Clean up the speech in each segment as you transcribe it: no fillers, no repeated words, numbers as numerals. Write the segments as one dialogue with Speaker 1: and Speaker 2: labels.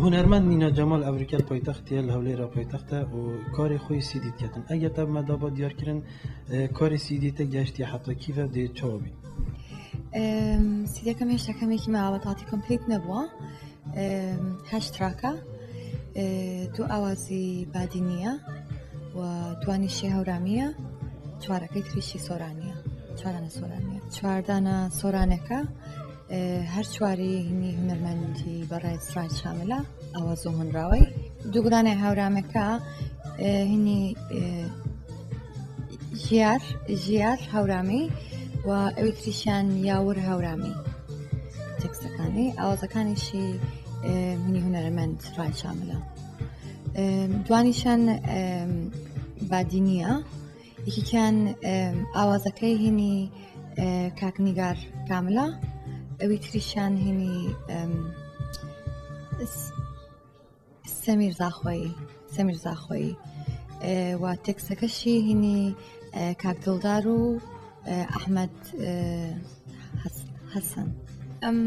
Speaker 1: هونەرمەند نینا جەمال ئەڤریکەل پایتەختیە لە هەولێرا پایتەختە و کاری خۆی سیدی تێتن ئەگەر تا بمەدا با دیارکردن کاری سیدی تە گەشتی حتا کیفە دێ چاوە بی.
Speaker 2: سیدەکەم هێشتا کەمێکی ماوە تاتی complete نەبووە. هەشت track ە، دوو ئاوازی بادینیە و دوانیشی هەورامیە، چوارەکەی تریشی سۆرانیە، چوارانە سۆرانیە، چواردانە سۆرانەکە هەر چواری هینی هونەرمەندی بەڕێز ڕای شاملە ئاواز و هۆنراوەی، دووگرانە هەورامەکە هینی ژیار ژیار هەورامی و ئەوی تریشیان یاور هەورامی تێکستەکانی، ئاوازەکانیشی منی هونەرمەند ڕای شاملە. دوانیشان بادینیە، یەکێکیان ئاوازەکەی هینی کاک نیگار کاملە، ئەوی تریشیان هینی سەمیر زاخۆیی سەمیر زاخۆیی و تێکستەکەشی هینی کاک دڵدار و ئەحمەد حەسەن. ئەم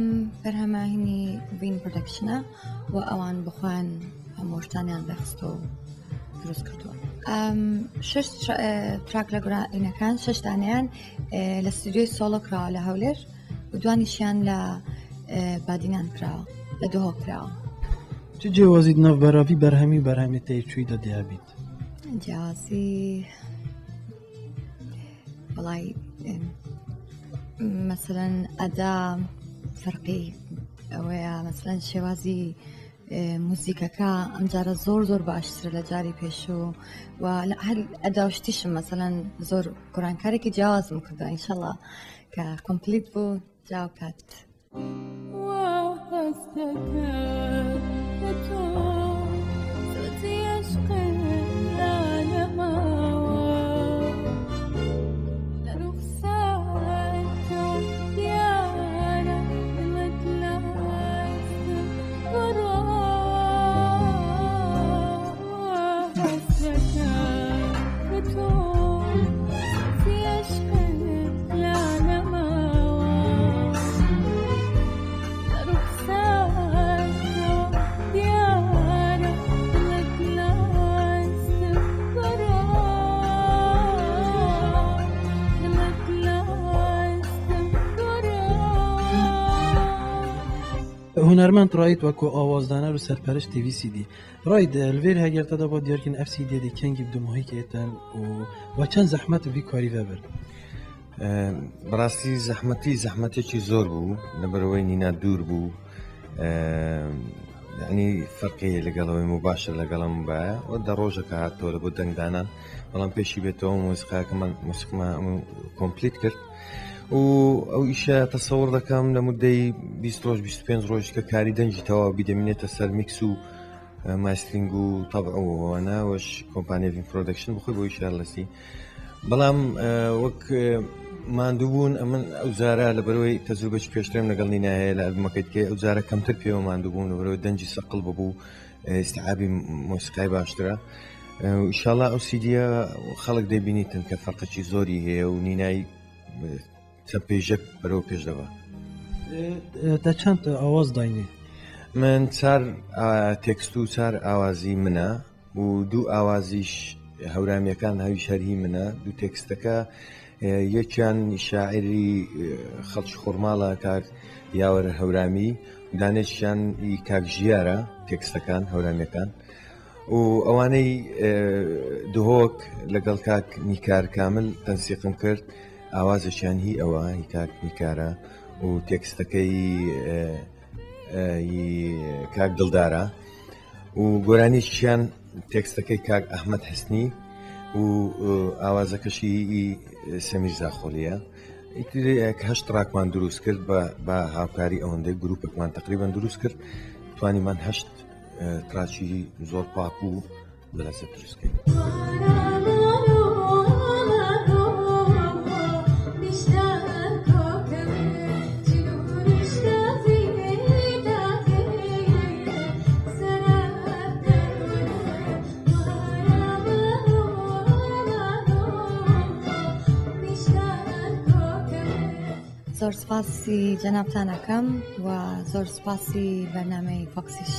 Speaker 2: بەرهەمە هینی ڤین پرۆدەکشنە و ئەوان بخۆیان هەموو شتانیان ڕێکخستۆ و دروست کردووە. شش track لە گۆرانیەکان، شش دانیان لە ستودیۆی سۆڵۆ کراوە لە هەولێر و دوانیشیان لە بادینان کراوە، لە دهۆک کراوە.
Speaker 1: چ جیاوازیت ناو بەراوی بەرهەمی و بەرهەمی تێچووی دە دیابیت؟
Speaker 2: جیاوازی وەڵای مەسەلەن ئەدا فەرقی ئەوەیە، مەسەلەن شێوازی موزیکەکە ئەمجارە زۆر زۆر باشترە لە جاری پێشوو و هەر ئەدا و شتیشم مەسەلەن زۆر گۆڕانکارێکی جیاوازم کردووە، ئینشەڵا کە complete بوو جاو کات.
Speaker 1: هونەرمەند ڕایت وەکو ئاوازدانەر و سەرپەرشتی ڤی سیدی ڕایت لڤێر هەگەر تەدا بۆ دیارکن ئەف سیدی دی کەنگی بدومەهی کێتن و وە چەند زەحمەت ڤی کاری ڤەبرد؟
Speaker 3: بەڕاستی زەحمەتی زەحمەتێکی زۆر بوو، لەبەرەوەی نینا دوور بوو، ینی فەرقی لەگەڵەوەی مباشر لەگەڵم باە و دە ڕۆژەکە هاتەوە لە بۆ دەنگدانان، بەڵام پێشی بێتەوە مۆسیقاکەمان مۆسیقمان complete کرد و ئەو ئیشە تەسەوڕ دەکەم لە مدەی 20 ڕۆژ 25 ڕۆژ کە کاری دەنگی تەواو بیدەمینێتە سەر mix و mastering و تەبعەوەوانە وەش کۆمپانیای ڤین پرۆدەکشن بخۆی بۆی شارلسی. بەڵام وەک ماندووبوون ئەمن ئەو جارە لە بەرەوەی تەجروبەی پێشترم لەگەڵ نینا هەیە لە ئەلبومەکەی دیکە، ئەو جارە کەمتر پێوە ماندووبوون لەبەرەوەی دەنگی سەقڵ ببوو، ئیستیعابی مۆسیقای باشترە. ئیشاڵا ئەو سیدیە خەڵک دەبینیتن کە فەرقێکی زۆری هەیە و نینای چەند پێشەک بەرەو پێش دەبا.
Speaker 1: تا چەند ئاواز داینێ؟
Speaker 3: من چار تێکست و چار ئاوازی منە و دوو ئاوازیش هەورامیەکان هەویش هەر هی منە. دوو تێکستەکە یەکیان شاعری خەڵکی خورماڵە کاک یاوەر هەورامی، دانێکیان ئی کاک ژیارە تێکستەکان هەورامیەکان و ئەوانەی دهۆک لەگەڵ کاک نیکار کامل تەنسیقم کرد، ئاوازێکیان هی ئەوە هی کاک نیکارە و تێکستەکەی کاک دڵدارە و گۆرانیشیان تێکستەکەی کاک ئەحمەد حسنی و ئاوازەکەشی سەمیر زاخۆلیە. هەشت ڕاکمان دروست کرد بە هاوکاری ئەوەندەی گروپێکمان تقریبان دروست کرد، توانیمان هەشت تراکی زۆر پاک و بەلەزەت دروست کەین.
Speaker 2: زۆر سپاسی جەنابتان ئەکەم و زۆر سپاسی بەرنامەی فۆکسیش.